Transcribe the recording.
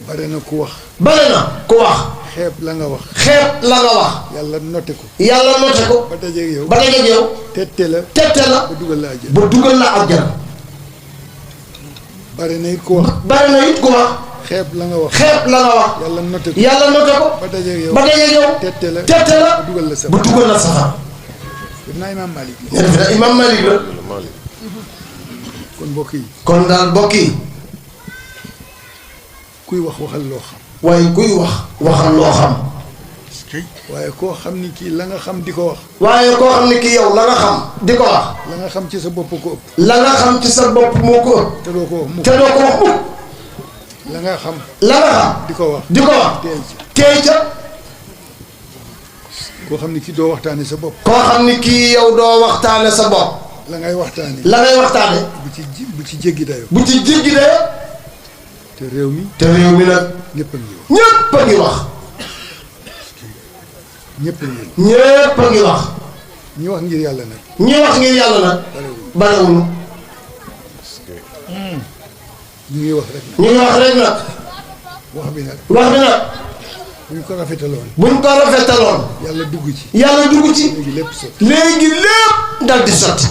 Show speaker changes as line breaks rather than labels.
bare na ku wax.
bare na ku wax.
xeeb la nga wax.
xeeb la nga wax.
yàlla noté ko.
yàlla noté ko.
ba dajeeg yow.
ba dajeeg yow.
tette la.
tette la.
ba dugal la àjjana.
ba dugal la àjjana.
bare na it ku wax.
bare na it ku wax.
xeeb la nga wax.
xeeb la nga wax.
yàlla noté ko.
yàlla noté ko.
ba dajeeg yow.
ba dajeeg yow.
tette la.
tette la.
ba dugal la sa.
ba dugal la safara.
def naa Imam Malik.
nga def na Imam Malik la.
kon mbokk yi.
kon daal mbokk yi.
kuy wax waxal loo xam.
waaye kuy wax waxal loo xam.
waaye koo xam ni kii la nga xam di ko wax.
waaye koo xam ni kii yow la nga xam di ko wax.
la nga xam ci sa bopp ko ëpp.
la nga xam ci sa bopp moo ko ëpp.
te doo ko wax mukk.
te doo ko wax mukk.
la nga xam.
la nga xam
di ko wax.
di ko wax. teey ca.
koo xam ni kii doo waxtaane sa bopp.
koo xam ni kii yow doo waxtaane sa bopp.
la ngay waxtaane.
la ngay waxtaane.
bu ci jéggi dayoo.
bu ci jéggi dayoo.
te réew mi.
te réew mi nag.
ñëpp a ngi wax.
ñëpp a ngi wax.
ñëpp a ngi wax.
ñëpp a ngi wax.
ñi wax ngir yàlla nag.
ñi wax ngir yàlla nag. barewuñu.
ñu ngi wax rek nag.
ñu ngi wax rek nag.
wax bi nag.
wax bi nag.
buñ ko rafetaloon.
buñ ko rafetaloon.
yàlla dugg ci.
yàlla dugg ci.
léegi lépp sotti.
léegi lépp dal di sotti.